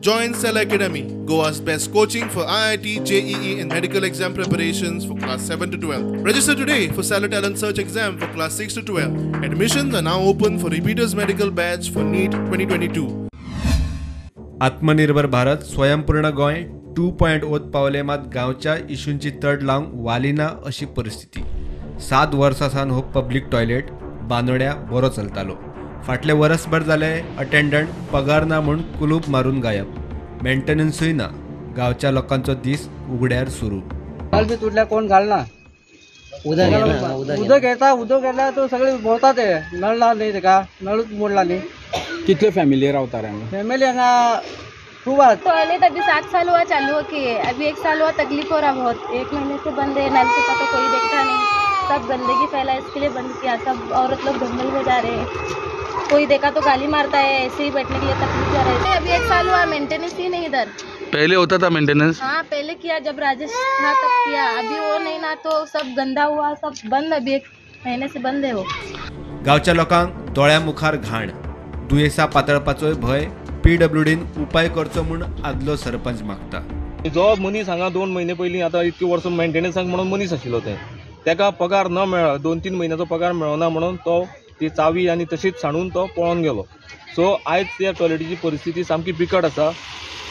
Join Cell Academy, Goa's best coaching for IIT, JEE and medical exam preparations for class 7 to 12. Register today for Cellar Talent Search exam for class 6 to 12. Admissions are now open for repeaters medical batch for NEET 2022. Atmanirbhar Bharat Swayampurna Goa 2.0 पावले मात गांवच्या इशूंची तड लावंक वाली ना अशी परिस्थिती. 7 वर्सां सावन हो पब्लीक टॉयलेट बांदोड्या बरो चलतालो. फाटले वरसभर जाले अटेंडंट पगार ना म्हूण कुलूप मारून गायब, मेंटेनन्सूय ना. गांवच्या लोकांचो दीस उगड्यार सुरू. नळ बी तुटल्या कोण घालना, उदक येता, उदक येता तो सगळे भोंवता ते नळ ना न्ही तेका, नळूच मोडला न्ही. कितले फॅमिली रावता हांगा? फॅमिली हांगा खूब आसा. टॉयलेट अभी 7 साल हुआ चालू हो के, अभी 1 साल हुआ तकलीफ हो रहा बहुत. 1 महीने से बंद है, नल से तो कोई देखता नहीं, सब गंदगी फैला है, इसके लिए बंद किया. सब औरत लोग जंगल में जा रहे हैं, कोई देखा तो गाली मारता है, ऐसे ही बैठने के लिए तकलीफ जा रहे हैं. अभी 1 साल हुआ मेंटेनेंस ही नहीं इधर. पहले होता था मेंटेनेंस? हाँ पहले किया, जब राजेश था तब किया, अभी वो नहीं ना तो सब गंदा हुआ, सब बंद, अभी 1 महीने से बंद है वो. गांवच्या लोकांक दोळ्या मुखार घाण, दुयेंसा पातळपाचोय भंय. पीडब्ल्यूडीन उपाय करचो म्हूण आदलो सरपंच मागता. जो मनीस हांगा 2 म्हयने पयलीं आतां इतकी वर्सां मेंटेनन्साक म्हणून मनीस आशिल्लो, ते तेका पगार न मेळ्ळो, 2-3 म्हयन्याचो पगार मेळना म्हणून तो ती चावी आनी तशीच सांडून तो पळोवन गेलो. सो आयज त्या टॉयलेटीची परिस्थिती सामकी बिकट आसा.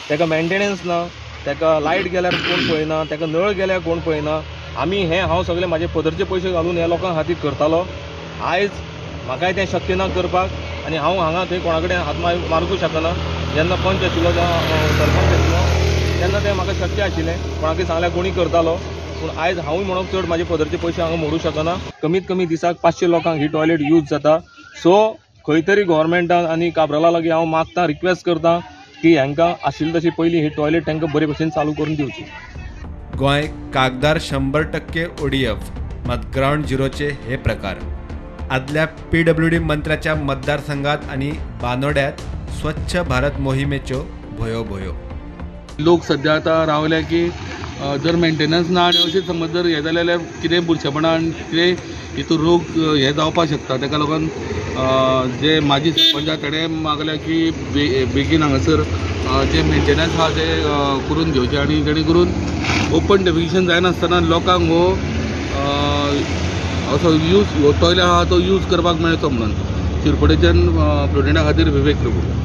तेका मेंटेनन्स ना, तेका लायट गेल्यार कोण पळयना, तेका नळ गेल्यार कोण पळयना. आमी हें हांव सगळे म्हाजे पदरचे पयशे घालून ह्या लोकां खातीर करतालो. आयज म्हाकाय तें शक्य ना करपाक आनी हांव हांगा थंय कोणा कडेन हात मारूंक शकना. जेन्ना पंच आशिल्लो, सरपंच आशिल्लो तेन्ना तें म्हाका शक्य आशिल्लें, कोणाकय सांगल्यार कोणी करतालो. पूण आयज हांवूय म्हणून चड म्हाजे पदरचे पयशे हांगा मोडूंक शकना. कमीत कमी दिसाक 500 लोकांक ही टॉयलेट यूज जाता. सो खंय तरी गोवोरमेंटान आनी काब्राला लागीं हांव मागता, रिक्वेस्ट करता की हांकां आशिल्ली तशी पयलीं ही टॉयलेट तांकां बरे भशेन चालू करून दिवची. गोंय कागदार 100% ओडीएफ, मात ग्रावंड झिरोचे हे प्रकार. आदल्या पीडब्ल्यूडी मंत्र्याच्या मतदारसंघात आनी बांदोड्यात स्वच्छ भारत मोहिमेच्यो भोयो भोयो. लोक सद्या आतां रावले की जर मेंटेनन्स ना आनी अशें समज जर हें जालें जाल्यार कितें बुरशेपणान कितें हितून रोग हें जावपाक शकता. ताका लागून जे माजी सरपंच आसा तेणें मागलें की बेगीन हांगासर जे मेंटेनन्स आसा ते करून घेवचें आनी जेणे करून ओपन डेफिकेशन जायनासतना लोकांक हो असो यूज हो टॉयलेट आसा तो यूज करपाक मेळचो म्हणून. शिरपडेच्यान प्रुडेंटा खातीर विवेक प्रभू.